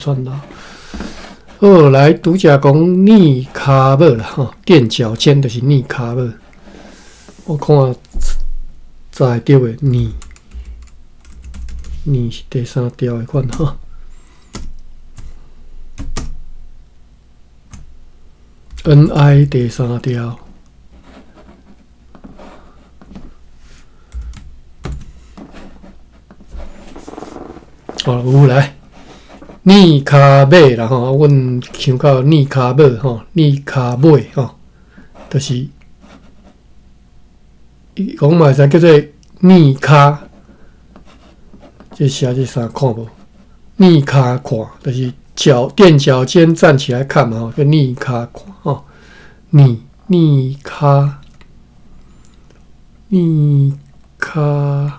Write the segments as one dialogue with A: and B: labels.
A: 串流。好，來拄才講躡跤尾啦吼，墊腳尖就是躡跤尾。我看查會著袂？躡，躡是第三調的款吼。NI 第三調。哦，有來。躡跤尾啦吼，阮想到躡跤尾吼，躡跤尾吼，就是伊講嘛會使叫做躡跤，這寫這啥看無？躡跤看，就是腳墊腳尖站起來看嘛吼，叫躡跤看吼。躡躡跤躡跤。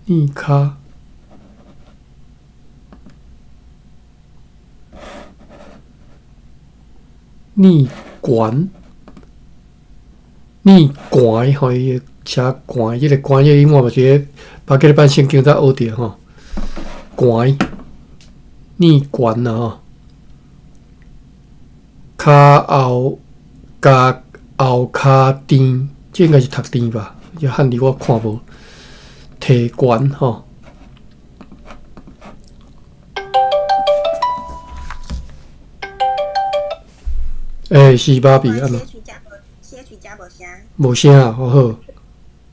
A: 躡跤，躡懸，躡懸吼，伊寫懸，這个懸這個音我嘛是咧，巴結版聖經才學著吼。懸，躡懸啦吼，跤後跤後跤墊，這應該是讀墊吧？這漢字我看無。提懸吼，欸，是芭比按怎？無聲啊，好好。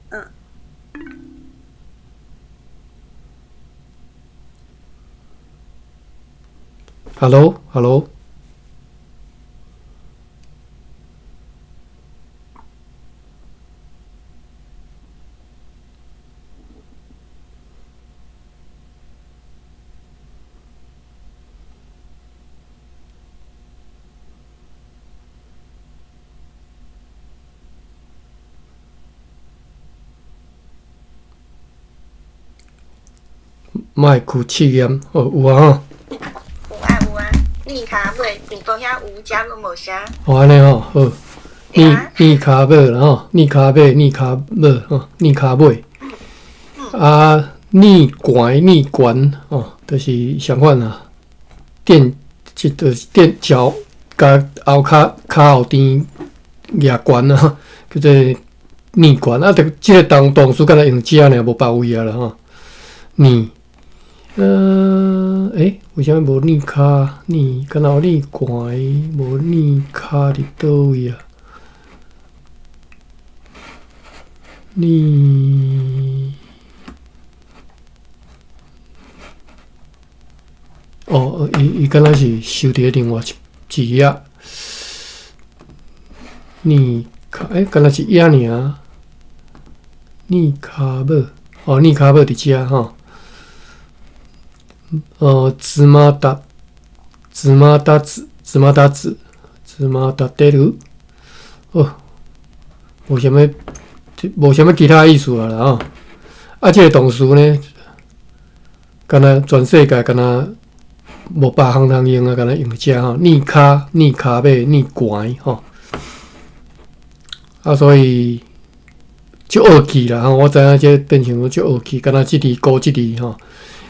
A: 嗯。Hello，Hello。麥克試驗，哦，有啊吼。
B: 有啊有啊，躡跤尾，電波遐有，遮攏無聲。
A: 哦，按呢吼，好。躡躡跤尾啦吼，躡跤尾，躡跤尾吼，躡跤尾。啊，躡懸躡懸吼，就是相款啦。墊，這就是墊腳，共後跤跤後墊舉懸啊，叫做躡懸。啊，這這个動動詞敢若用遮爾，無別位啊啦吼。躡，欸，為啥物無躡跤？躡，敢若有躡懸，無躡跤佇佗位啊？躡，哦，伊伊敢若是收佇另外一一頁。躡跤，欸，敢若是頁爾。躡跤尾，哦，躡跤尾佇遮吼。芝麻達，芝麻達子，芝麻達子，芝麻達得魯。哦，無啥物，無啥物其他意思啊啦吼。啊，這個動詞呢，敢若全世界敢若無別項通用啊，敢若用遮吼，躡跤、躡跤尾、躡懸吼。啊，所以足惡記啦吼，我知影這變成足惡記，敢若這字孤這字吼。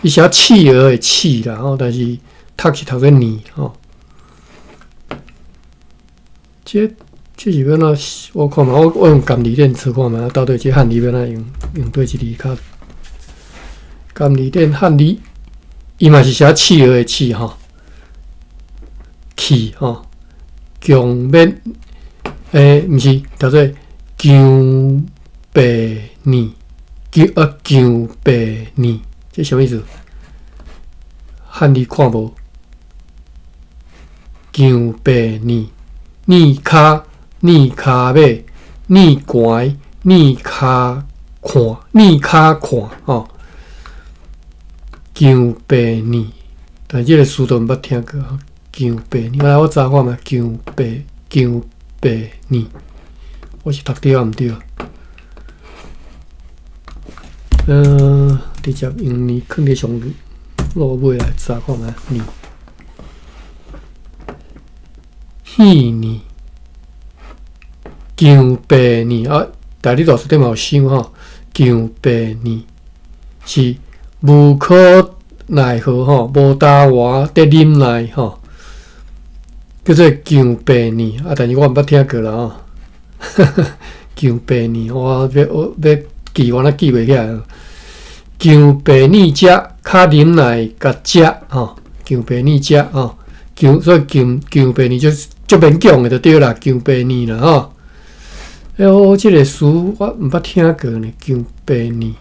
A: 伊寫企鵝的企啦吼，但是讀是讀做躡吼。這這是欲按怎？我看覓，我我用含字典查看覓，到底這漢字欲按怎用？用佗一字較？含字典漢字，伊嘛是寫企鵝的企吼，企吼，強勉，欸，毋是，讀做強白躡，強啊強白躡，這啥物意思？漢字看無？強白躡，躡跤，躡跤尾，躡懸，躡跤看，躡跤看吼。強白躡，但這个詞都毋捌聽過。強白躡，來我查看覓，強白強白躡，我是讀對抑毋對？嗯，直接用躡囥佇上落尾來查看覓，躡。戲躡，強白躡啊！大你老師頂嘛有想吼，強白年是無可奈何吼，無答活得忍耐吼，叫做強白年啊！但是我毋捌聽過啦吼，強白年，我欲我欲記，我若記袂起來。強白年食，較忍耐共食吼，強白年食吼，強所以強強白年就足勉強的就對啦，強白年啦吼。欸，我這个詞我毋捌聽過呢，強白年，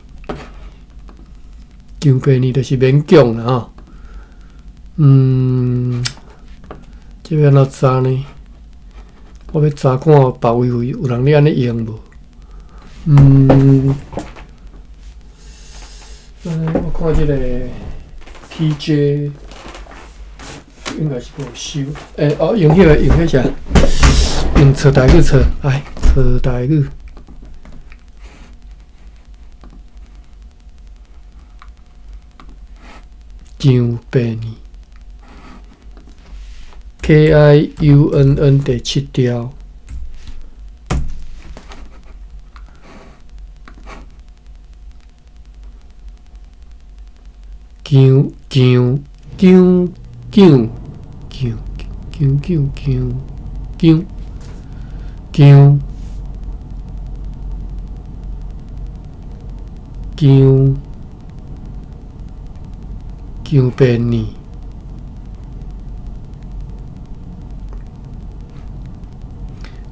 A: 強白年就是勉強啦吼。嗯，這欲按怎查呢？我欲查看別位有有人咧按呢用無？嗯，我看這个 TJ 應該是無收。欸，哦，用彼个用彼啥？用揣台語揣，來揣台語。強白年，KIUNN 第七條。強強強強強強強強強強強強白年，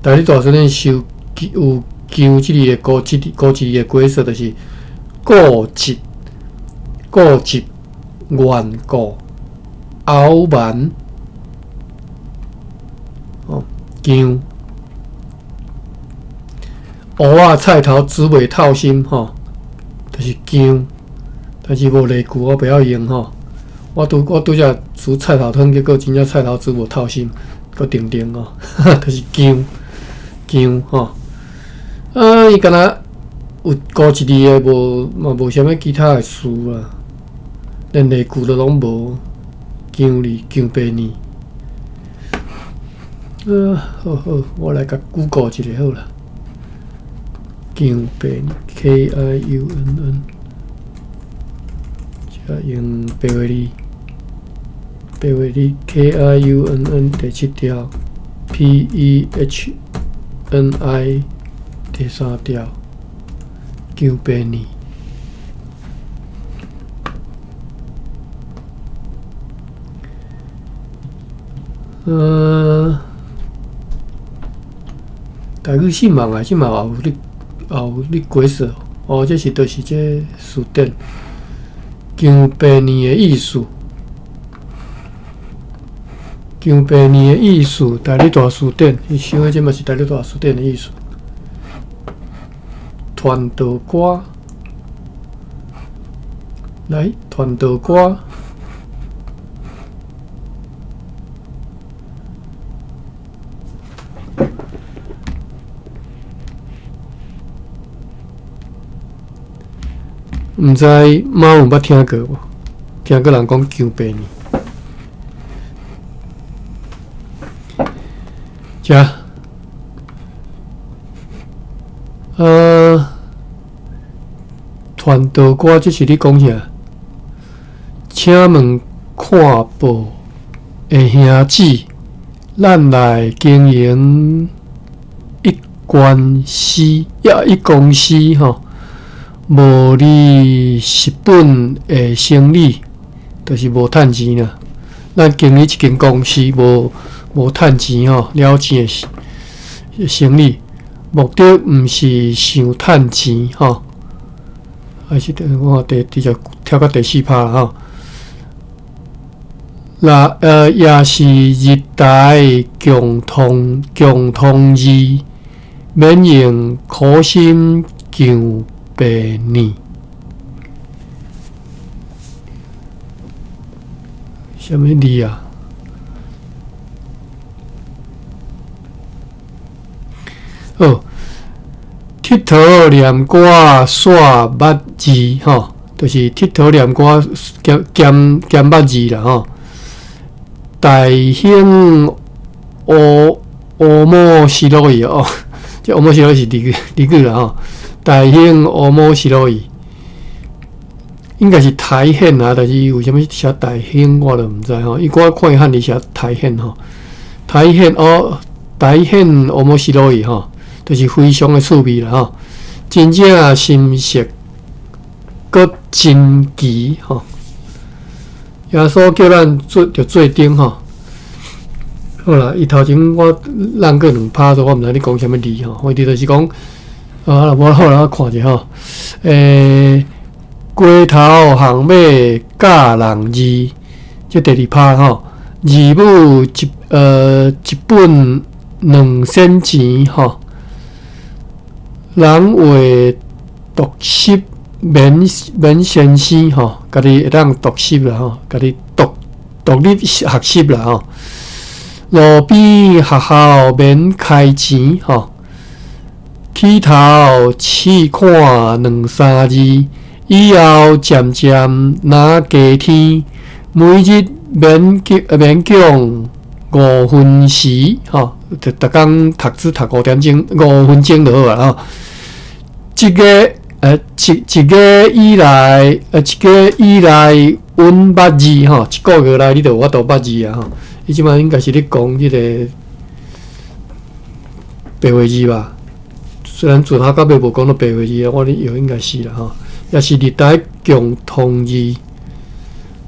A: 台語大辭典收有強這字的古字古字的解說，就是固執、固執、頑固、傲慢。哦，強芋仔菜頭煮袂透心吼，就是強。但是無例句，我袂曉用吼。我拄我拄才煮菜頭湯，結果真正菜頭煮無透心，閣定定哦，就是強強吼。啊，伊敢若有孤一字的，無嘛無啥物其他的詞啊，連例句都攏無。強字強白年。啊，好好，我來共 Google 一下好啦。強白年，KIUNN。這用白話字，白話字 KIUNN 第七條，PEHNI 第三條，強白年。台語新網啊，這嘛也有咧，也有咧解說。哦，這是就是這辭典。強白年的意思，強白年的意思，台語大辭典，伊想的這嘛是台語大辭典的意思。傳道歌，來，傳道歌。毋知貓有捌聽過無？聽過人講強白年。遮，傳道歌這是咧講啥？請問看報的兄姊，咱來經營一關司，抑一公司吼。無利蝕本的生意，就是無趁錢啦。咱經營一間公司，無無趁錢吼，了錢的生意，目的毋是想趁錢吼，還是我第直接跳到第四拍啦吼。那也是日台共通共通字，免用苦心強白年，啥物字啊？好，鐵頭念歌煞捌字吼，就是鐵頭念歌兼兼兼捌字啦吼。大興烏烏摩西洛伊哦，這烏摩西洛伊是俚語俚語啦吼。大興烏摩是落去，應該是苔蘚啊，但是為啥物寫大興我就毋知吼。伊我看伊漢字寫苔蘚吼，苔蘚哦，苔蘚烏摩是落去吼，就是非常的趣味啦吼，真正心色閣真奇吼。耶穌叫咱做著做燈吼。好啦，伊頭前我讓過兩拍，所以我毋知你講啥物字吼。反正就是講，啊，無好啦，我看者吼。街頭巷尾教人字，這第二拍吼。字母一本兩仙錢吼。人話獨習免免先生吼，家己會當獨習啦吼，家己獨獨立學習啦吼。路邊學校免開錢吼，起頭試看兩三字，以後漸漸若加添，每日勉勉強五分時吼，就逐工讀書讀5點鐘，5分鐘就好啊吼。這個一一個以來，一個以來，阮捌字吼，一個月內你就有法度捌字啊吼。伊這擺應該是咧講這個白話字吧？雖然自頭到尾無講到白話字啊，我咧藥應該是啦吼，也是歷代共通字，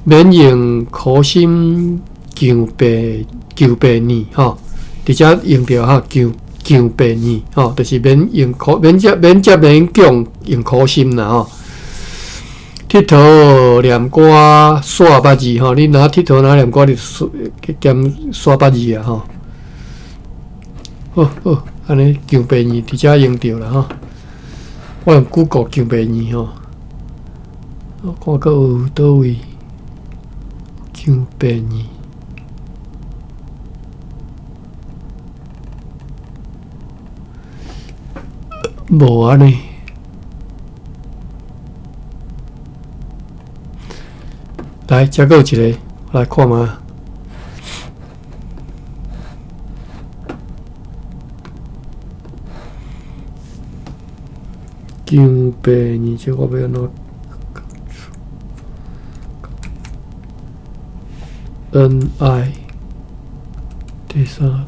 A: 免用苦心求白求白呢吼，直接用著哈求求白呢吼，就是免用苦免接免接免講用苦心啦吼。鐵佗念歌煞捌字吼，你若鐵佗若念歌，你兼煞捌字啊吼。好好，按呢強白字佇遮用著啦吼。我用 Google 強白字吼，我看閣有佗位強白字。無按呢。來，遮閣有一个，來看覓。強白字，這我欲按怎？N I 第三，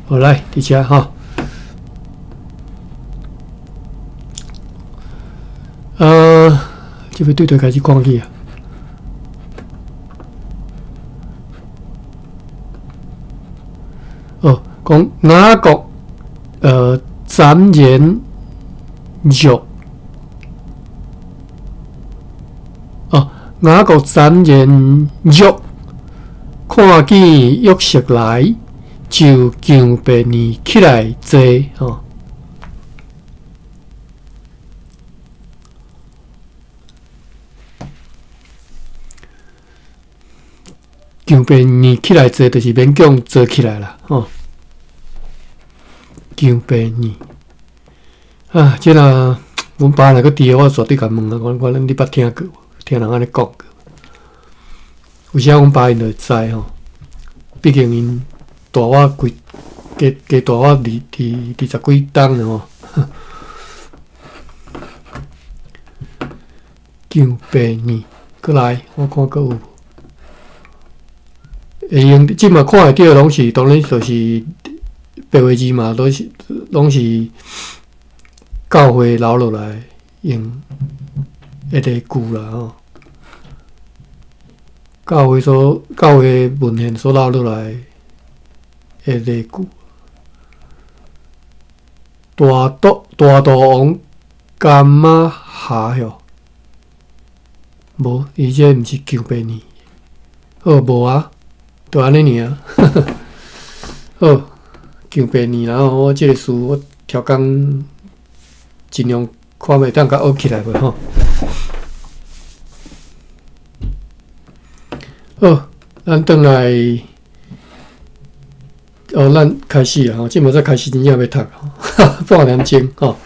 A: 好來，佇遮吼。這欲對佗開始看起啊。哦，講雅各，展言若，哦，雅各展言若，看見約瑟來，就強迫你起來坐，吼。強迫你起來坐，就是勉強坐起來啦，吼。強迫你啊，這若阮爸若閣佇，我絕對共問啊，我我你捌聽過無？聽人按呢講過。有時阮爸𪜶就會知吼，畢竟𪜶大我幾加加大我二二二十幾冬了吼。強迫你，閣來，我看閣有無？會用，這馬看會著，攏是當然就是白話字嘛，攏是攏是教會留落來用的例句啦吼。教會所教會文獻所留落來的例句。大肚大肚王柑仔蝦喲，無，伊這毋是強迫你，好無啊？就按呢爾，好，強迫你，然後我這个詞我調工盡量看會當共學起來無吼。好，咱轉來，哦，咱開始啦吼，這馬才開始真正欲讀，半點鐘吼。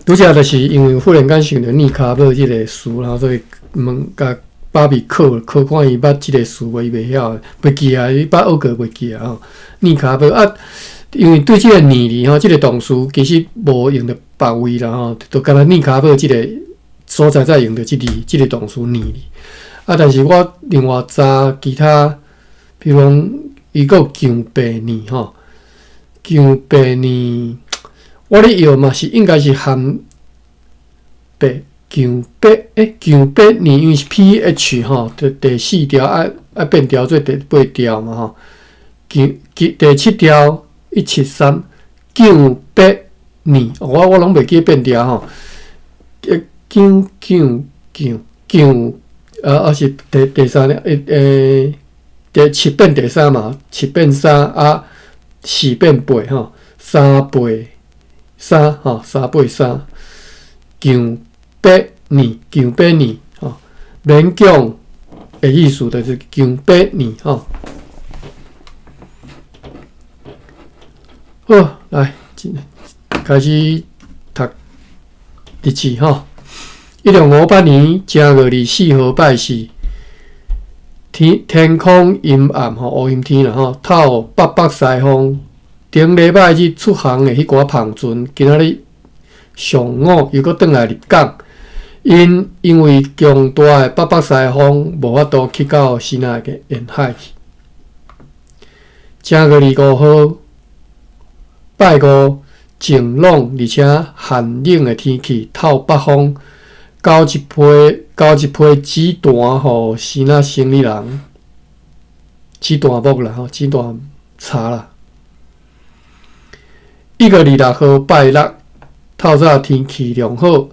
A: 拄才就是因為忽然間想著聶跤母這个詞，然後所以問共芭比考考看伊捌這个詞無，伊袂曉，袂記啊，伊捌學過袂記啊吼。聶跤母啊，佇因為對這个年字吼，這个動詞其實無用著別位啦吼，就干焦躡跤尾這个所在才用著這字，這个動詞躡字。啊，但是我另外查其他，比如講伊閣有強白躡吼，強白躡，我咧藥嘛是應該是含白強白欸，強白躡，因為是 ph 吼，就第四調愛愛變調做第八調嘛吼，強第七調173強白躡，我攏袂記變調吼，強強強強。啊是第三咧，第七變第三嘛，七變三啊，四變八吼，三八三吼，三八三，強八年，強八年吼，勉強的意思就是強八年吼。好，來，開始讀日誌吼。1658年正月24號拜四，天空陰暗吼，烏陰天啦吼，透北北西風。頂禮拜日出航的彼寡帆船，今仔日上午又閣轉來入港。𪜶因為強大的北北西風，無法度去到西奈的沿海去。正月25號拜五，晴朗而且寒冷的天氣，透北風。交一批子彈予支那生理人，子彈木啦吼，子彈柴啦。1月26號拜六，透早天氣良好，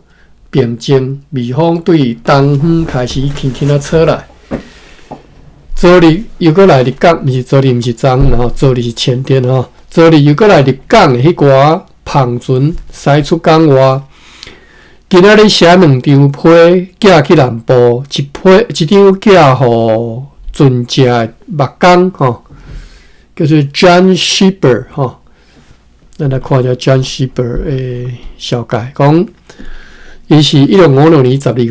A: 平靜，微風對東方開始輕輕仔吹來。昨日又閣來入港，毋是昨日，毋是昨昏吼，昨日是前天吼。昨日又閣來入港的彼寡帆船駛出港外。今仔日寫兩張批寄去南部，一批一張寄予船隻的木工吼，叫做 John Shipper 吼。咱來看一下 John Shipper 的紹介，講伊是1656年12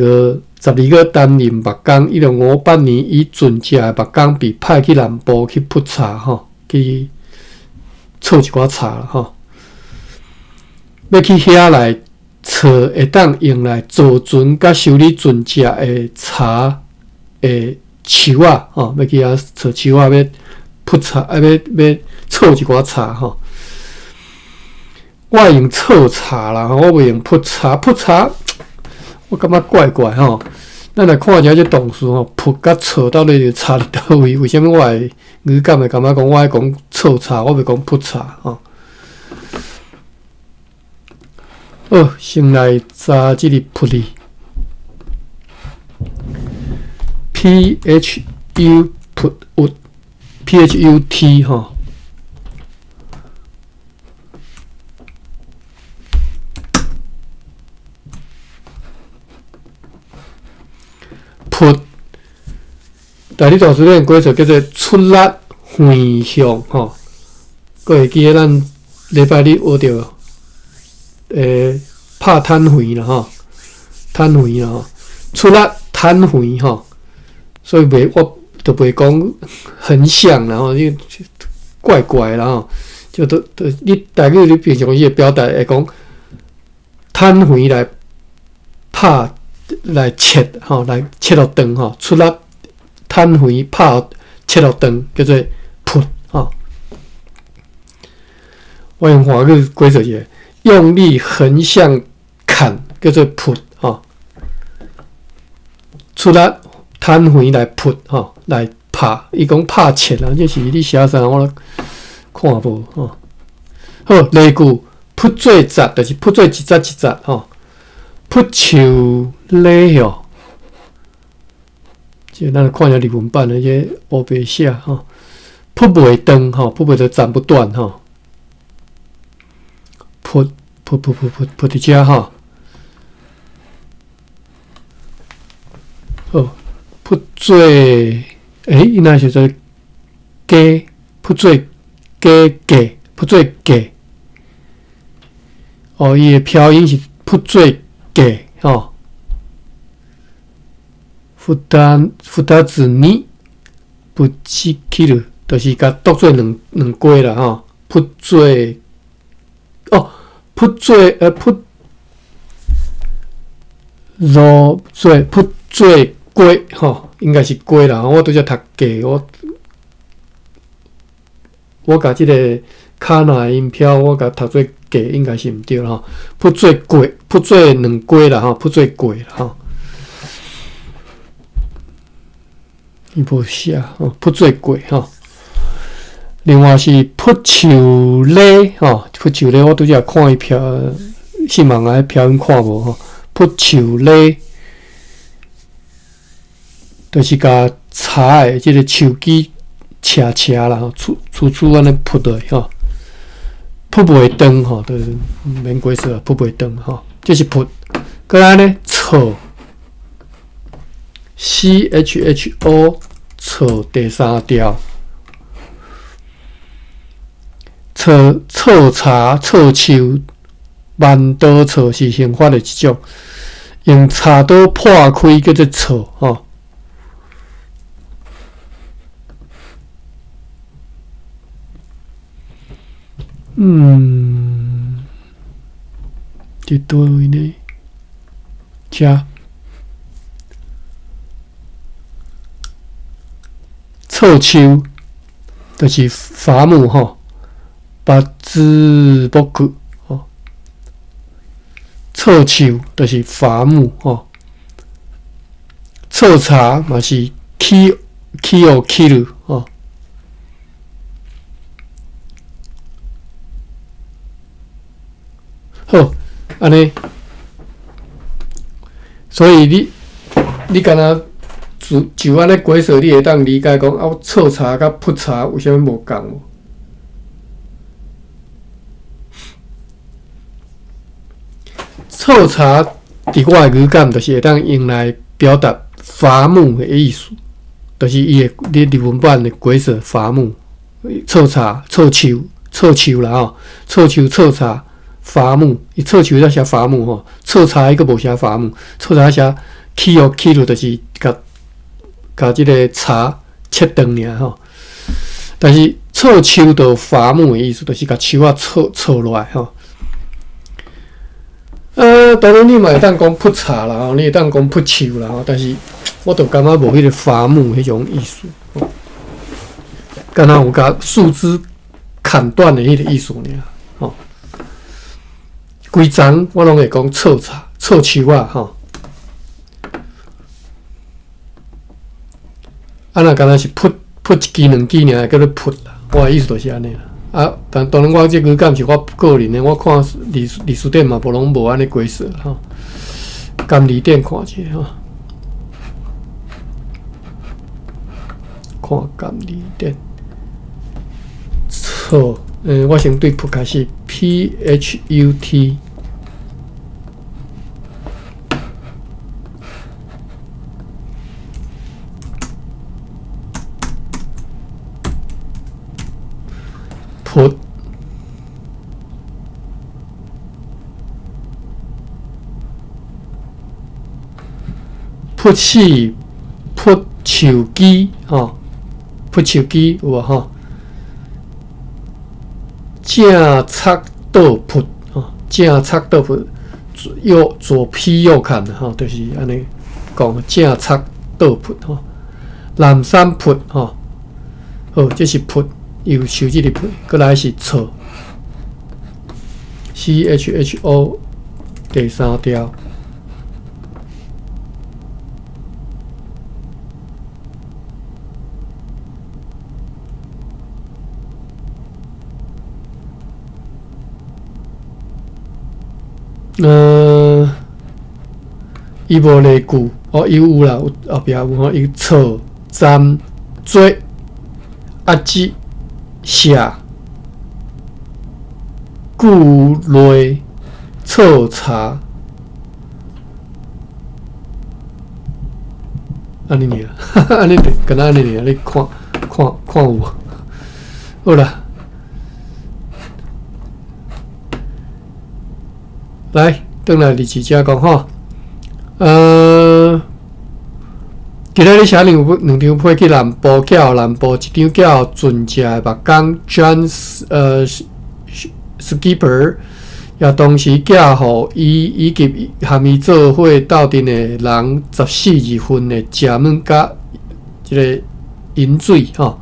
A: 月擔任木工，1658年以船隻的木工被派去南部去噗柴吼，去採一寡柴吼，欲去遐來。找會當用來造船佮修理船隻的柴的樹仔吼，欲去遐找樹仔，欲噗柴，啊，欲採一寡柴吼。我會用採柴啦，我袂用噗柴，噗柴我感覺怪怪吼。咱來看一下這動詞吼，噗佮採到底是差佇佗位？為啥物我會語感會感覺講我愛講採柴，我袂講噗柴吼？好，先來查這個噗字，P H U 噗 U，P H U T 吼。噗，台語大辭典解說叫做出力橫向吼，閣會記得咱禮拜日學著。拍炭橫啦吼，炭橫啦吼，出力炭橫吼，所以袂我就袂講橫向啦吼，你怪怪啦吼，就都都你台語你平常時表達會講炭橫來拍來切吼，來切予長吼，出力炭橫拍切予長，叫做噗吼。我用華語解說一下。用力橫向砍，叫做噗吼，出力攤橫來噗吼，來拍。伊講拍切啊，這是你寫啥我攏看無吼。好，例句噗做節，就是噗做一節一節吼。噗樹禮吼，這咱來看一下日文版的這烏白寫吼。噗袂斷吼，噗袂就斬不斷吼。噗噗噗噗噗噗佇遮吼，好，噗做，欸，伊若是做加，噗做加加，噗做加，哦，伊的飄音是噗做加吼，負擔負擔子呢，不起去了，就是共讀做兩兩過啦吼，噗做哦，噗做噗落做噗做鸡吼，應該是雞啦。我拄才讀過，我共這个卡那音標，我共讀做雞，應該是毋對吼。噗做雞，噗做兩雞啦吼，噗做雞啦吼。伊無寫吼，噗做雞吼。另外是噗樹咧吼，噗樹咧，我拄才看伊標，姓網仔標音看無吼。噗樹咧，就是共柴的這个樹枝斜斜啦吼，粗粗粗按呢噗落去吼，噗袂斷吼，就是免解釋啊，噗袂斷吼，這是噗。閣來呢，錯，C H H O 錯第三調。錯錯柴、錯樹、彎刀錯是刑法的一種，用柴刀破開叫做錯吼。佇佗位呢？遮錯樹就是伐木吼。八字木吼，錯樹就是伐木吼，錯柴嘛是起起予起落吼。好，按呢，所以你敢若就按呢解說，你會當理解講啊，錯柴佮噗柴有啥物無仝無？錯柴佇我的語感，就是會當用來表達伐木的意思，就是伊的你日文版的解說伐木、錯柴、錯樹、錯樹啦吼，錯樹、錯柴、伐木，伊錯樹才寫伐木吼，錯柴伊閣無寫伐木，錯柴寫起予起落，就是共共這个柴切斷爾吼。但是錯樹就伐木的意思，就是共樹仔錯錯落來吼。當然你嘛會當講噗柴啦，吼，你會當講噗樹啦，吼，但是我就感覺無彼个伐木彼種意思，敢若有共樹枝砍斷的彼个意思爾，吼。規層我攏會講錯柴、錯樹仔，吼。啊，若敢若是噗噗一支兩支爾，叫做噗啦。我的意思就是按呢啦。啊，但當然我這語感是我個人的，我看歷史典嘛，無攏無按呢解釋吼。監字典看一下吼，看監字典。錯，我先對噗開始，P H U T。噗，噗死，噗樹枝，吼，噗樹枝有無吼？正插倒噗，吼，正插倒噗，右左劈右砍，吼，就是按呢講，正插倒噗，吼，南山噗，吼，好，這是噗。右手這个噗，閣來是錯，C H H O 第三條。伊無例句，哦，伊有啦，有後壁有吼，伊錯、站、做、啊、子、寫、句內、錯查，按呢爾，按呢敢若按呢爾，你看看看有無？好啦，來，轉來日誌遮講吼，今仔日寫兩張批去南部，寄予南部，一張寄予船隻的木工 John Skipper，也同時寄予伊以及含伊做伙鬥陣的人14日份的食物佮這个飲水吼。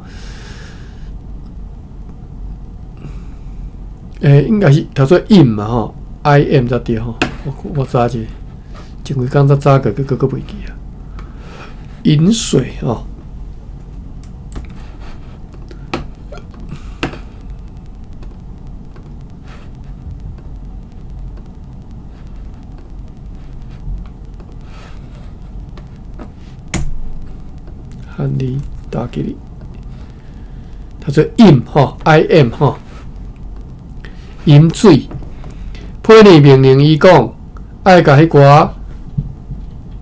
A: 應該是讀做飲嘛吼，I M 才對吼。我查一下，前幾工才查過，閣閣閣袂記啊。飲水吼。漢字打起哩，讀做飲吼，I M 吼。飲水，批尼命令伊講，愛共彼寡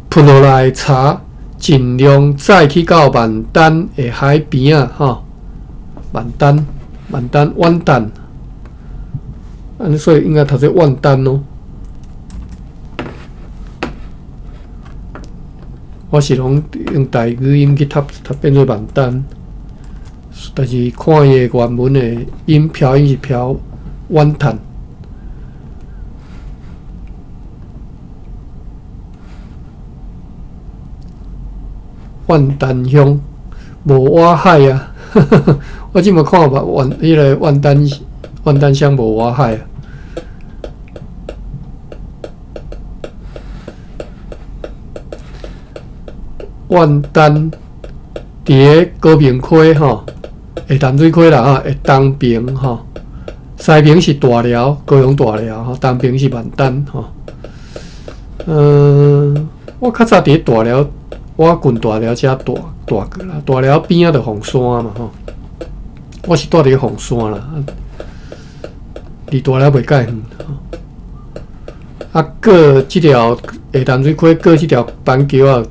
A: 噴落來的柴，盡量載去到萬丹的海邊仔吼。萬丹，萬丹，萬丹，按呢所以應該讀做萬丹咯。我是攏用台語音去讀，讀變做萬丹，但是看伊的原文的音飄音是飄。萬丹，萬丹鄉無外海啊！我這麼看吧，萬彼个萬丹萬丹鄉無外海啊。萬丹佇个高屏溪吼，下淡水溪啦吼，的東爿吼。西爿是大寮，高雄大寮吼，東爿是萬丹吼。我較早佇大寮，我近大寮遮住住過啦。大寮邊仔就鳳山嘛吼，我是住佇鳳山啦，離大寮袂介遠。啊，過這條下淡水溪過這條板橋仔，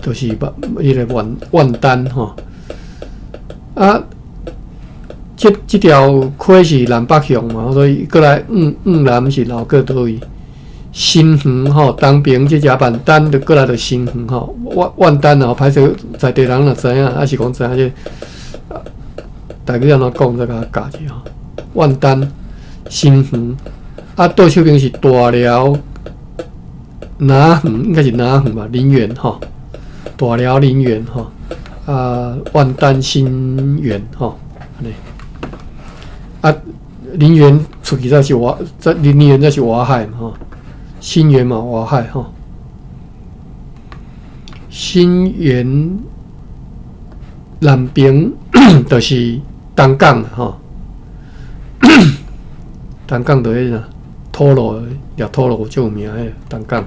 A: 就是彼个萬萬丹吼。啊。這條溪是南北向嘛，所以過來往南是流過佗位？新園吼，東爿這只萬丹就過來就新園吼。萬萬丹哦，歹勢在地人若知影，抑是講知影這台語按怎講，再共我教者吼。萬丹新園，啊，倒手邊是大寮南園，應該是南園吧？林園吼，大寮林園吼，啊，萬丹新園吼，按呢。啊，林園出去才是外，在林園才是外海嘛吼，新園嘛外海吼，新園南邊就是東港吼，東港就彼个土路，掠土路足有名的東港。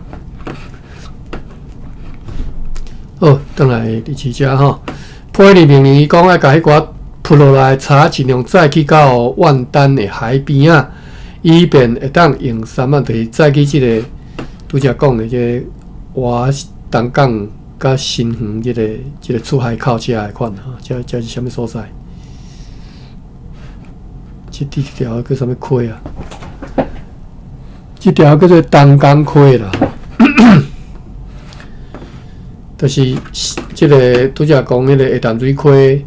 A: 好，轉來第七節吼，批尼命令伊講愛共彼寡噴落來柴盡量載去到萬丹的海邊仔，以便會當用舢舨，就是載去這个拄才講的這个外東港佮新園這个出海口遮的款吼，這是啥物所在？這條叫啥物溪啊？這條叫做東港溪啦，就是這个拄才講彼个下淡水溪。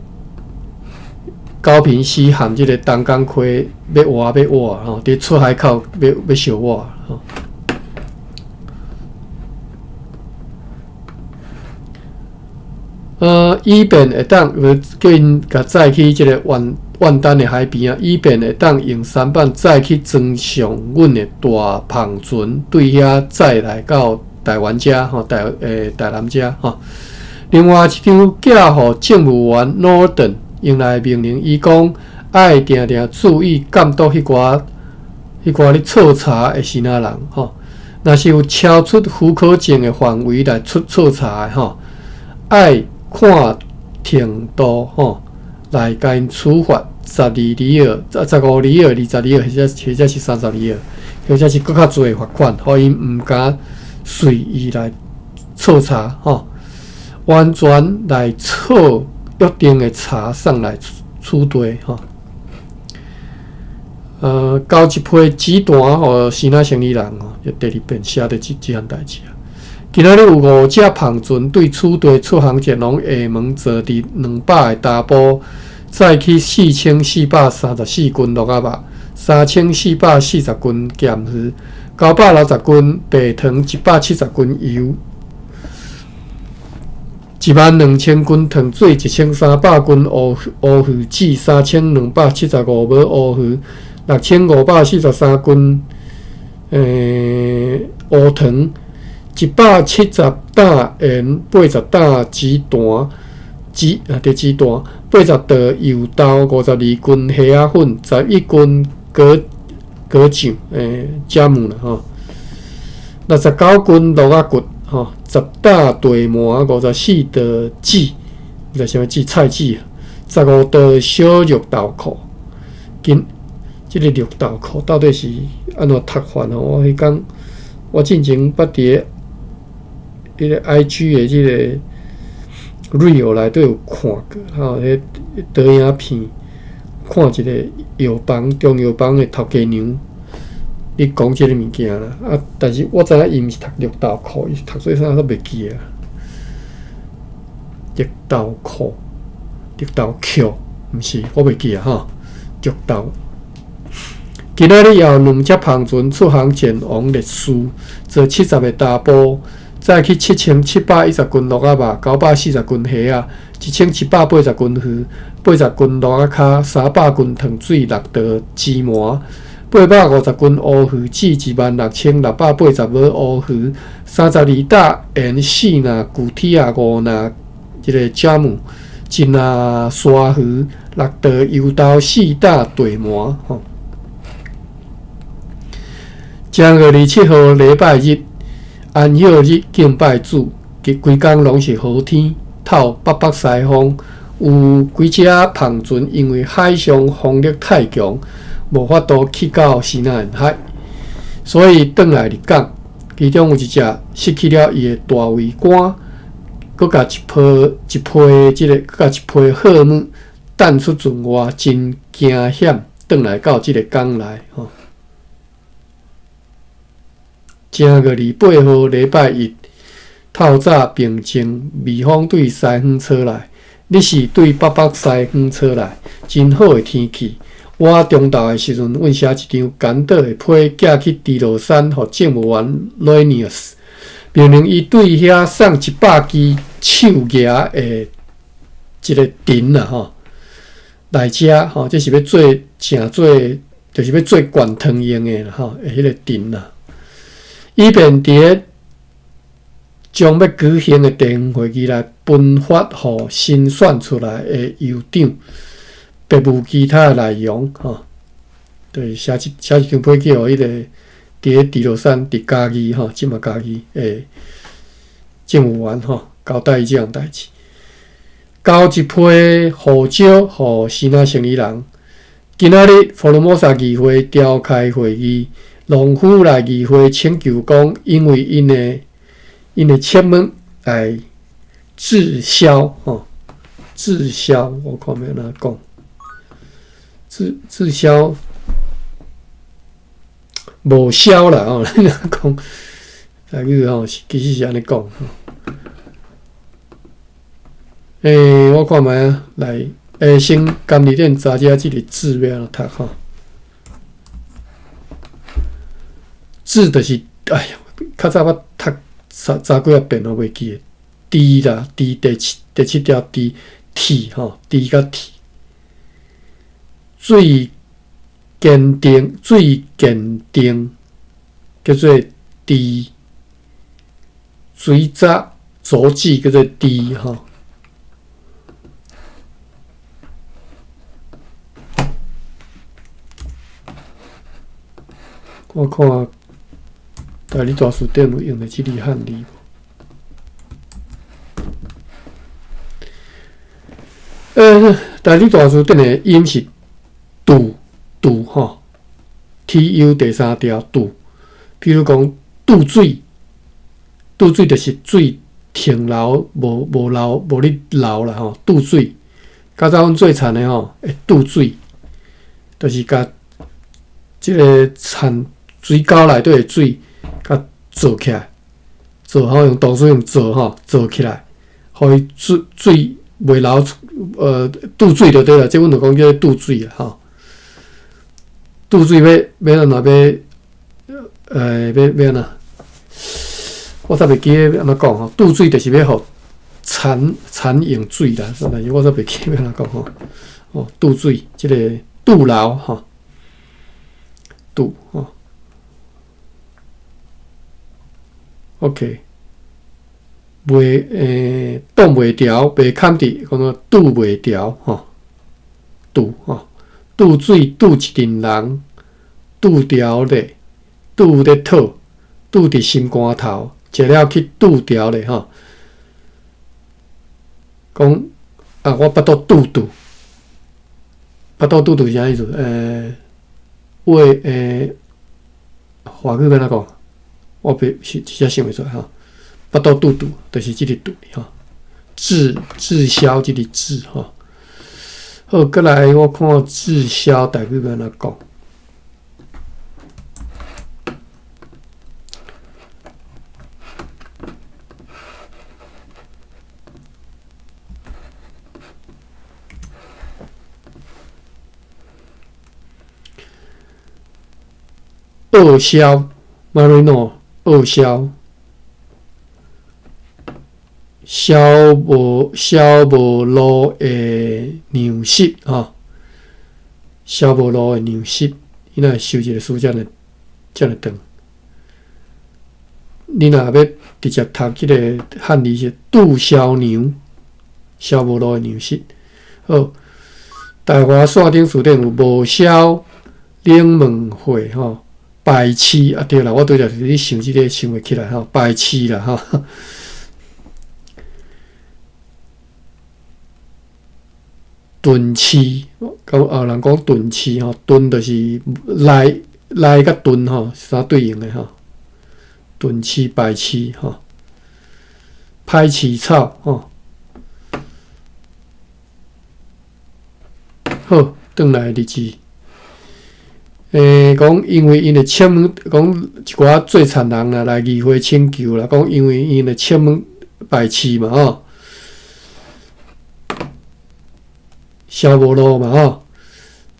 A: 高屏溪含這个東港溪欲活欲活吼，佇出海口欲相活吼。以便會當叫𪜶共載去這个萬萬丹的海邊仔，以便會當用舢舨載去裝上阮的大帆船，對遐載來到台灣遮吼，台南遮吼。另外一張寄予政務員 Norton。用來命令伊講，愛定定注意監督彼寡咧剉柴的爍爁人吼。若是有超出許可證的範圍來出剉柴的吼，愛看程度吼來共𪜶處罰12里爾、15里爾、20里爾，或者是30里爾，或者是閣較濟罰款，予𪜶毋敢隨意來剉柴吼，完全來剉約定的柴送來此地吼。交一批紙單予爍爁生理人吼，就第二遍寫著這項代誌啊。今仔日有五隻帆船對此地出航前往廈門，坐佇200个查埔，載去4434斤鹿仔肉，3440斤鹹魚，960斤白糖，170斤油，12000斤糖水，1300斤烏魚子，3275尾烏魚，6543斤烏糖。170擔鹽，80擔雞蛋，雞啊對雞蛋，80袋油豆，52斤蝦仔粉，11斤果果醬，椒姆啦吼，69斤鹿仔骨吼，10擔地麻，54袋籽，毋知啥物籽，菜籽，15袋小綠豆蔻。今這个綠豆蔻到底是按怎讀法吼？我彼工我進前捌佇个彼个 IG 的這个 reel 內底有看過，吼，彼導影片看一个藥房中藥房的頭家娘咧講這个物件啦。啊，但是我知影伊毋是讀綠豆蔻，伊是讀做啥我袂記啊。綠豆蔻、綠豆蔻，毋是，我袂記啊吼。綠豆。今仔日有兩隻帆船出航前往烈士，坐70个查埔。載去7710斤鹿仔肉，940斤蝦仔，1180斤魚，80斤鹿仔跤，300斤糖水，6袋芝麻，850斤烏魚子，16680尾烏魚，32擔鹽，四籃具體仔，五籃這个椒姆，一籃沙魚，6袋油豆，4擔地麻。吼，正月27號禮拜日。安息日敬拜主，規工攏是好天，透北北西風。有幾隻帆船因為海上風力太強，無法度去到西南沿海，所以轉來入港。其中有一隻失去了伊的大桅杆，閣共一批一批這个，閣共一批貨物擲出船外，真驚險，轉來到這个港內。吼。正月28號禮拜一，透早平靜，微風對西方吹來，日是對北北西方吹來，真好的天氣。我中晝的時陣，阮寫一張簡短的批，寄去豬羅山，予政務員 Lanius，命令伊對遐送100支手蜈的一个藤啦吼，來遮吼，這是欲做成做，就是欲做灌湯用的啦吼，的彼个藤啦。以便佇咧將欲舉行的地方會議來分發予新選出來的酋長，別無其他的內容吼。對，寫一張批去予彼个佇咧豬羅山佇嘉義吼，這馬嘉義的政務員吼，交代伊這項代誌。交一批護照予支那生意人。今仔日福爾摩沙議會召開會議。農夫來議會請求講，因為𪜶的切物來滯銷吼，滯銷我看欲按怎講，滯銷無銷啦吼，你若講台語吼，其實是按呢講吼。我看覓啊，來，先監理店查遮這个字欲按怎讀吼。字就是，哎呀，較早捌讀查幾仔遍我袂記得。D 啦，D 第七條 D T 吼，D 佮 T。水堅定，水堅定，叫做 D。水閘阻止叫做 D 吼。我看。台語大辭典有用的這字漢字無？台語大辭典的音是杜杜吼，T U 第三調杜。比如講渡水，渡水就是水停留，無流無咧流啦吼。渡水，較早阮做田的吼，會渡水，就是共這个田水溝內底的水。共做起來，做吼，用動詞用做吼，做起來，予伊水水袂流出，渡水就對啦。這阮就講叫做渡水啊，吼。渡水欲按怎欲，欲按怎？我煞袂記得按怎講吼。渡水就是欲予田田用水啦，但是我煞袂記得按怎講吼。哦，渡水，這个渡流吼，渡吼。OK，袂擋袂牢，袂崁佇，講做渡袂牢吼，渡吼，渡水渡一陣人，渡牢咧，渡咧討，渡佇心肝頭，食了去渡牢咧吼。講啊，我腹肚肚肚，腹肚肚肚是啥意思？胃華語欲按怎講？我袂是直接想袂出來吼。腹肚肚肚就是這个肚吼，滯滯銷這个滯吼。好，閣來我看滯銷台語欲按怎講？惡銷，Marino，惡銷，銷無銷無路的糧食吼，銷無路的糧食，你若收一个書遮爾遮爾長。你若欲直接讀這个漢字是杜銷糧，銷無路的糧食。好，大華線頂詞典有無銷冷門會吼。排斥啊，對啦，我拄才是咧想這个想袂起來吼，排斥啦吼。鈍刺，講啊，人講鈍刺吼，鈍就是內內佮鈍吼，相對應的吼。鈍刺、排斥吼，歹飼草吼。好，轉來日誌。講因為𪜶的請問，講一寡做田人啦來議會請求啦，講因為𪜶的請問排斥嘛吼，銷無路嘛吼，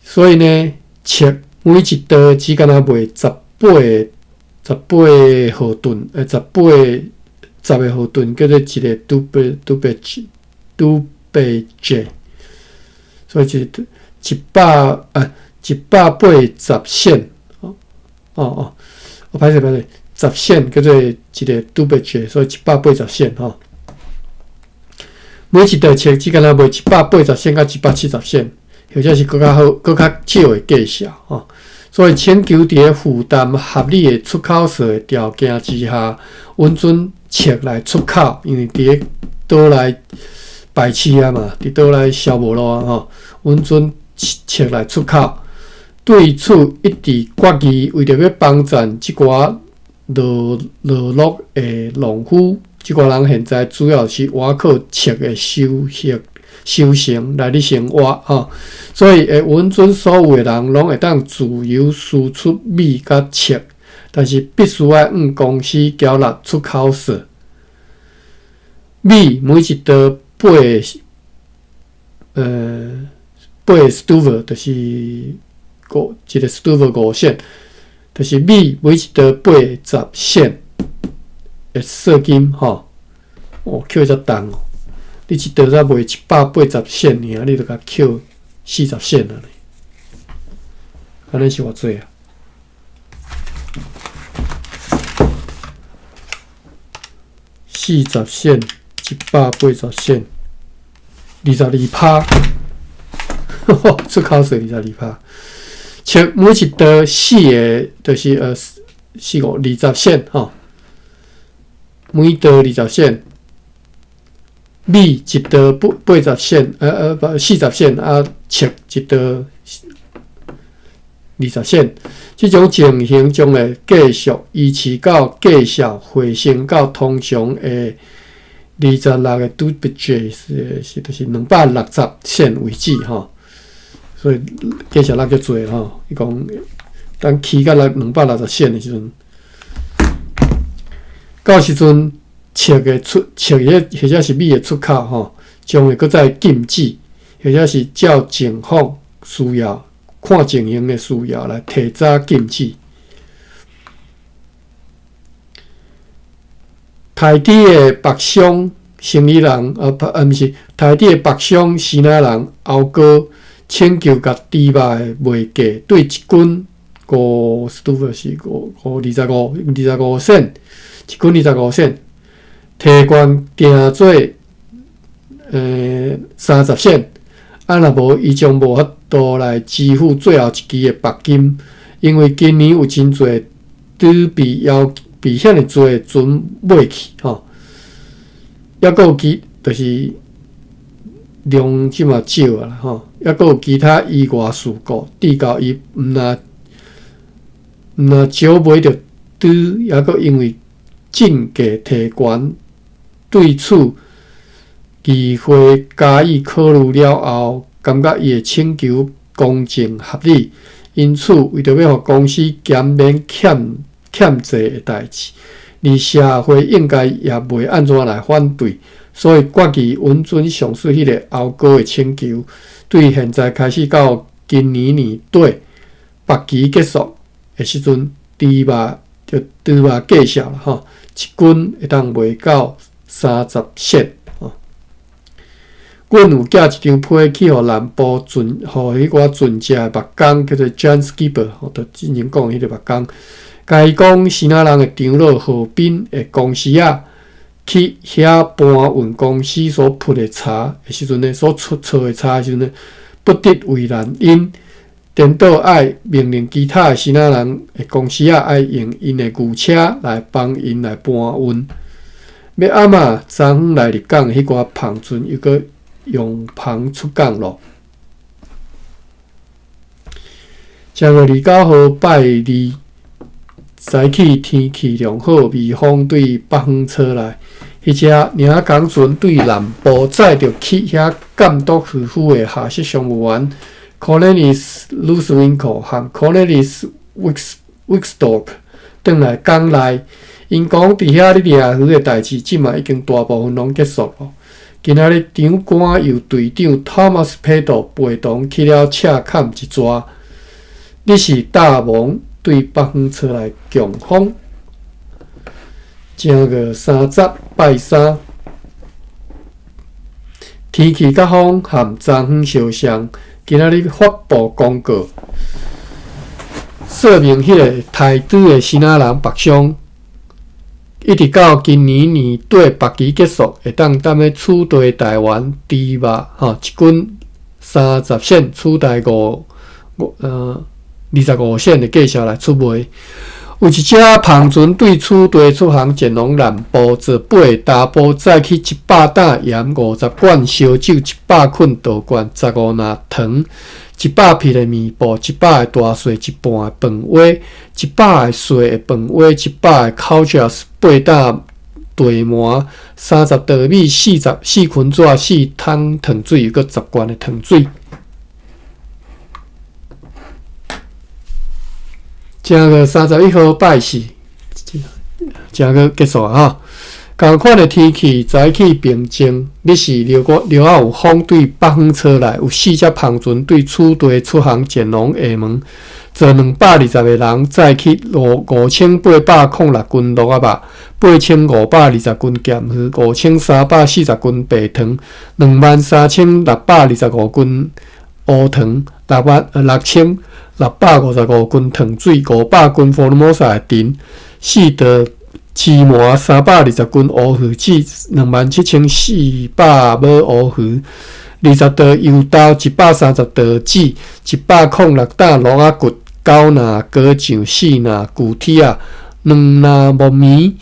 A: 所以呢，粟每一袋只敢若賣十八毫盾，十個毫盾叫做一个 dubbeltje，所以是一百啊。180仙，哦哦哦，歹勢歹勢，10仙叫做一个 dubbeltje，所以180仙吼。每一袋粟只敢若賣180仙到170仙，或者是閣較好、閣較少的價數吼。所以請求佇咧負擔合理的出口稅的條件之下，允准粟來出口，因為佇咧島內排斥啊嘛，佇島內銷無路啊吼，允准粟來出口。對此一致決議，為著欲幫贊這寡落落落的農夫，這寡人現在主要是倚靠粟的收穫收成來咧生活吼，所以會允准所有的人攏會當自由輸出米佮粟，但是必須愛向公司繳納出口稅。米每一袋八 stuiver 就是。五一个 stuiver 5仙，就是米每一袋80仙的稅金吼，哦，扣遮重哦！你一袋才賣180仙爾，你就共扣40仙啊！按呢是偌濟啊？40仙，180仙，22%，出口稅22%。粟每一袋四个，就是四五20仙吼，每袋20仙，米一袋80仙，不40仙啊，粟一袋20仙。這種情形將會繼續維持到價數回升到通常的26个 dubbeltje 是就是260仙為止吼。所以繼續落足濟吼，伊講等起到來260仙的時陣，到時陣，粟的出粟的或者是米的出口吼，將會閣再禁止，或者是照情況需要，看情形的需要來提早禁止。刣豬的北商生意人，啊，毋是刣豬的北商支那人甌哥請求共豬肉的賣價對一斤五，拄是五五二十五二十五仙，一斤二十五仙，提懸定做30仙，啊若無伊將無法度來支付最後一期的縛金，因為今年有真濟豬被要被遐爾濟船買去吼，抑閣有其就是量這麼少啊吼，抑閣有其他意外事故，致到伊毋若毋若少買著豬，抑閣因為進價提懸，對此議會加以考慮了後，感覺伊的請求公正合理，因此為著欲予公司減免欠欠債的代誌，而社會應該也袂按怎來反對，所以決議允准上述彼个甌哥的請求，對現在開始到今年年底縛期結束的時陣，豬肉就豬肉價數啦吼，一斤會當賣到30仙吼。阮有寄一張批去予南部船，予彼寡船隻的木工，叫做 John Skipper，吼，就之前講的彼個木工，共伊講支那人的長老何斌的公司仔去遐搬運公司所鋪的柴的時陣呢，所出錯的柴的時陣呢，不得為難𪜶，顛倒愛命令其他的支那人的公司仔愛用𪜶的牛車來幫𪜶來搬運。欲暗仔，昨昏來入港的彼寡帆船又閣揚帆出港咯。正月29號拜二，早起天氣良好，微風對北方吹來。彼隻領港船對南部載著去遐監督漁夫的下屬商務員 Cornelis Loosewinkel 和 Cornelis Wixdorp 轉來港內。𪜶講佇遐咧掠魚的代誌，這馬已經大部分攏結束咯。今仔日長官由隊長 Thomas Peto 陪同去了赤崁一逝。你是大王對北方吹來強風。正月30拜三，天氣佮風和昨昏相像。今仔日發布公告，說明彼个刣豬的支那人北商，一直到今年年底縛期結束，會當踮咧取代台灣豬肉吼一斤30仙取代五五呃25仙的價數來出賣。有一隻帆船對此地出航前往南部，坐八个查埔載去100擔鹽、50罐燒酒、100捆稻罐、15籃糖、100匹的棉布、100个大細一半的飯糰、100个細的飯糰、100个烤鳥、8擔茶糜、30袋米、44捆紙、4桶糖水，閣10罐的糖水。正月31號拜四，正月結束啊！吼，仝款的天氣，早起平靜。日是略略仔有風對北方吹來，有四隻帆船對此地出航前往廈門，坐220個人，載去5806斤鹿仔肉，8520斤鹹魚，5340斤白糖，23625斤烏糖，6655斤糖水，500斤福爾摩沙的藤，4袋芝麻，320斤烏魚子，27400尾烏魚，20袋油豆，130袋紙，106擔鹿仔骨，9籃果醬，4籃旧铁仔，2籃木棉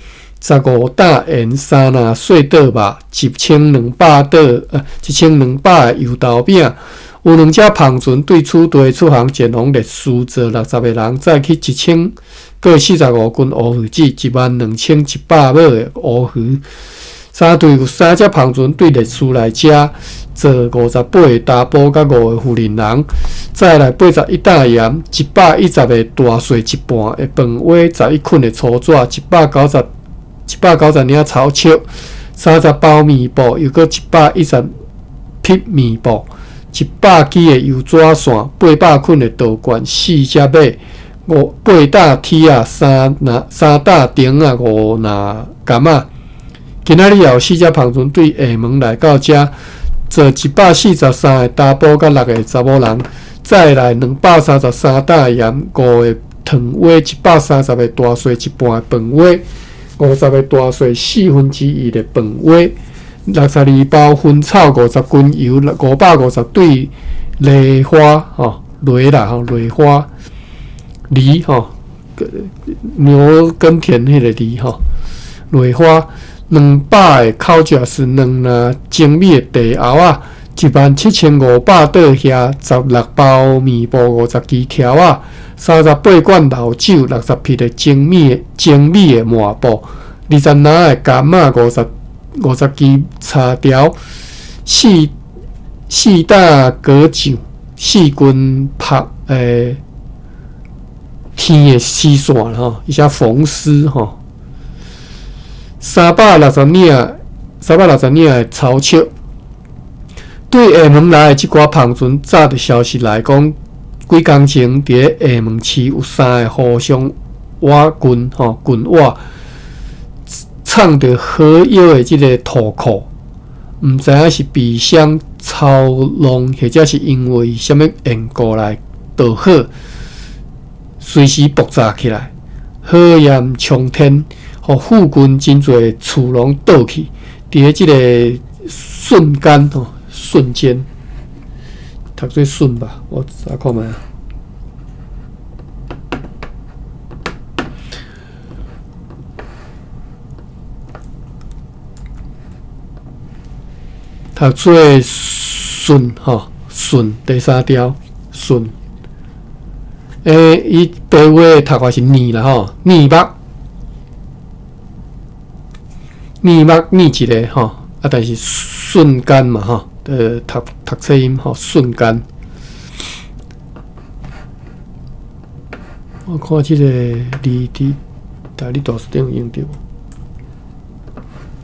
A: ，15擔鹽，3籃碎桌肉，1200个油豆餅。有兩隻帆船對此地出航前往烈士，坐60个人，載去1000閣45斤烏魚子，12100尾的烏魚。三隊有三隻帆船對烈士來遮，坐58个查埔佮5个婦人人，載來81擔鹽，110个大細一半的飯糰，11捆的粗紙， 190領草尺，30包棉布，又閣110匹棉布，100支的油紙線，800捆的稻罐，四隻馬，五八擔鐵仔，三籃3擔釘仔，五籃柑仔。今仔日也有四隻帆船對廈門來到遮，載143個查埔佮六個查某人，載來233擔鹽，五個糖粿，130個大細一半的飯粿，50個大細1/4的飯粿，62包薰草，50斤油，550對梨花吼，梨啦吼，梨花梨吼，牛耕田彼个犁吼，梨花。200个口食是2籃精美的茶餚仔，17500桌虾，16包棉布，50支条仔，38罐老酒，60匹的精美的麻布，20籃的柑仔，50支柴条，四担果酱，4斤曝天的丝线吼，伊写缝丝吼。360领，360领的草尺。對廈門來的這寡帆船，早就消息來講，幾工前佇咧廈門市有三個和尚倚近吼，近倚藏著好藥的這个土庫，毋知影是被誰操弄，或者是因為啥物緣故來導火，隨時爆炸起來，火焰衝天。予附近真濟厝攏倒去，佇咧這个瞬間吼，瞬間，讀做瞬吧，我查看覓啊。讀做瞬吼，瞬第三條瞬。伊白話讀法是念啦吼，念目。念目念一个吼，啊，但是瞬間嘛吼，讀冊音吼，瞬間。我看這个字佇台語大辭典有用著無？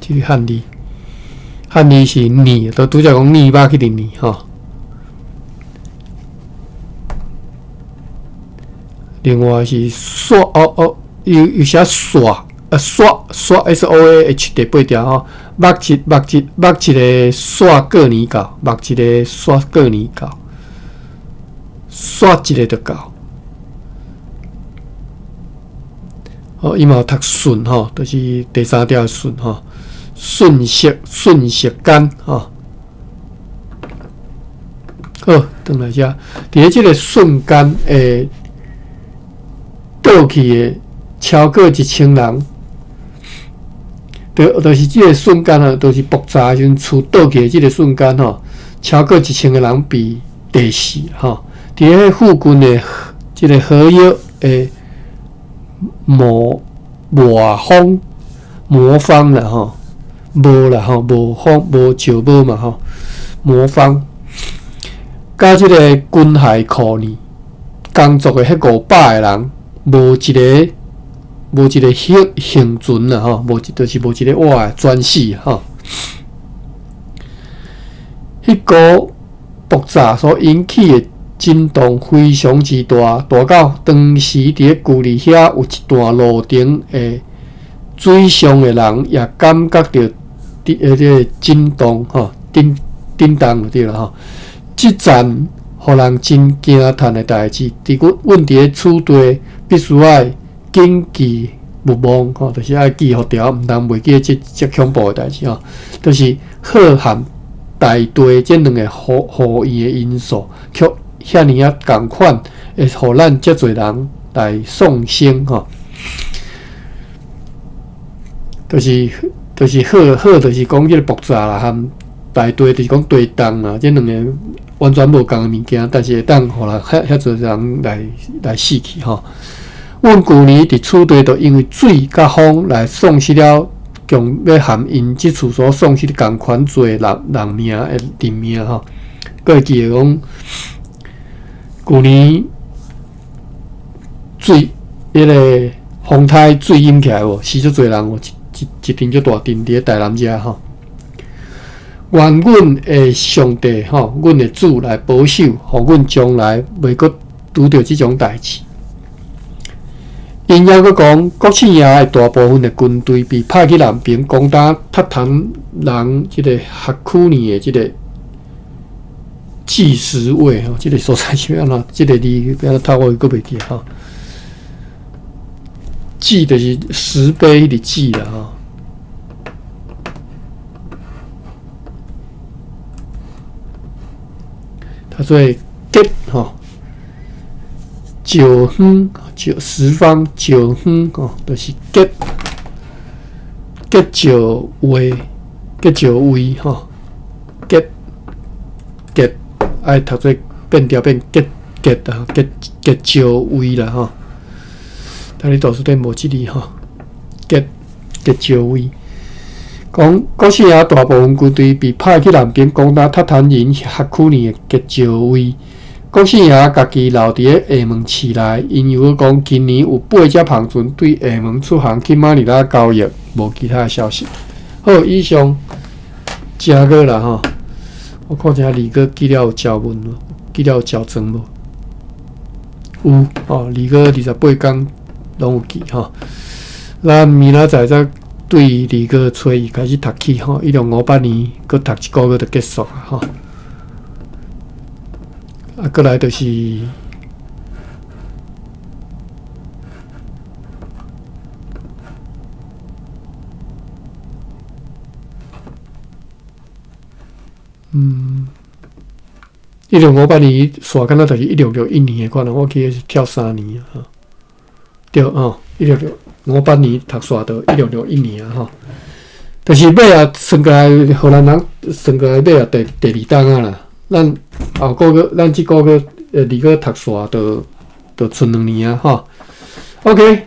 A: 這个漢字，漢字是念，都拄才講念目去伫念吼。另外是刷哦哦，有寫刷。刷刷 S O A H 第八條吼，目一目一目一个煞過年到，目一个煞過年到，煞一个就到。哦，伊嘛有讀瞬吼，就是第三條瞬吼，瞬息瞬息間吼。好，轉來遮，佇咧這个瞬間會倒去的超過1000人。就是這个瞬間啊，就是爆炸的時陣，厝倒去的這个瞬間吼，超過1000個人被地死吼。佇咧附近的這个合約的魔方啦吼，無啦吼，無方無石無嘛吼，魔方，佮這个軍械庫呢工作的彼500個人，無一個幸存啦吼，無就是無一個活的全死吼。彼股爆炸所引起的震動非常之大，大到當時佇咧舊里遐有一段路程的水上的人也感覺著這个震動吼，震動就對啦吼。這件予人真驚嘆的代誌，佇阮佇咧此地必須愛謹記勿忘吼，就是愛記予牢，毋通袂記得這恐怖的代誌吼。就是火和大地這兩個互異的因素，卻遐爾仔仝款，會予咱遮濟人來喪生吼。就是火，就是講這个爆炸啦，和大地就是講地動啦，這兩个完全無仝的物件，但是會當予人遐濟人來死去吼。阮舊年佇此地，就因為水佮風來喪失了，共欲含𪜶這厝所喪失仝款濟人命吼。閣會記得講，舊年水彼个風颱水淹起來無，死足濟人無，一一陣足大陣佇咧台南遮吼。願阮的上帝吼，阮的主來保守，予阮將來袂閣拄著這種代誌。𪜶猶閣講，國姓爺的大部分的軍隊被派去南邊攻打韃靼人這个學區呢的這个計時位吼，這个所在是欲按怎？這个字欲按怎讀我閣袂記吼。計就是石碑的計啦吼。讀做吉吼，石方石十方石方吼，就是吉吉石位吉石位吼，吉吉愛讀做變調變吉吉啊，吉吉石位啦吼。但你圖書頂無這字吼，吉吉石位。講國姓爺大部分軍隊被派去南邊攻打韃靼人學區呢的吉石位。國姓爺家己留佇咧廈門市內，𪜶又閣講今年有八隻帆船對廈門出航去馬尼拉交易，無其他的消息。好，以上誠個啦吼，我看一下二哥寄了有交文無？寄了有交裝無？有吼，二月28工攏有寄吼。咱明仔載才對二月初一開始讀起吼，1658年閣讀一個月就結束啊吼。啊，過來就是，1658年煞敢若就是1661年的款啊，我記得是跳3年啊，吼。對吼，1658年讀煞到1661年啊吼。就是尾仔算過來，荷蘭人算過來尾仔第第二冬啊啦。咱後個月，咱這個月二月讀煞就，就賰兩年啊吼。OK。